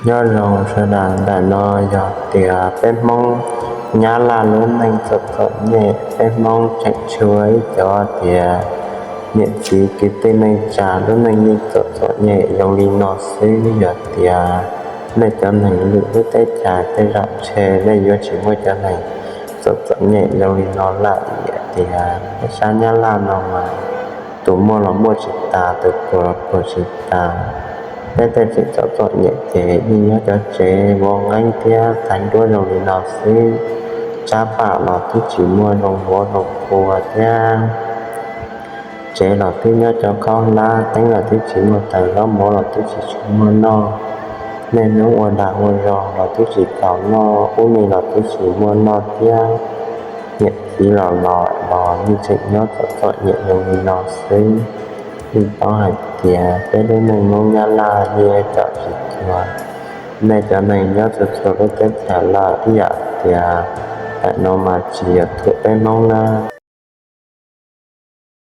Nyob zoo sawv daws, ntawm no yog tias peb Hmoob Nyab Laj lub neej txom txom nyem, peb Hmoob tseem tshuav ib cov tias niam txiv kwv tij neej tsa lub neej yeej txom txom nyem zoo li no xwb. Yog tias nej cov neeg lwm lub teb chaws tej zaum ntshe nej yuav tsis muaj cov neeg txom txom nyem zoo li no lawm. Vim tias peb sab Nyab Laj no mas tus muaj los muaj tsis tas, tus pluag los pluag tsis tas. Peb tej tseem txom txom nyem ces yeej nyob cov tsev vov nqeeb thiab thaij duab zoo li no xwb. Tsab pam los twb tsis muaj zoo vov zoo pua thiab. Tsev los twb nyob cov khaub hlab, teeb los twb tsis muaj taws, zaub mov los twb tsis tshua muaj noj. Niaj hnub ua dag ua zog los twb tsis txaus noj, ub me los twb tsis muaj noj thiab. Niam txiv los los los yeej tseem nyob txom txom nyem zoo li no xwb. Yeej paub hais tias peb lub neej Hmoob Nyab Laj yeej coj tsis txuag. Nej cov neeg nyob txhua txhua lub teb chaws lawm, ib yam tias ntawm no mas tsis yog thuam peb Hmoob na.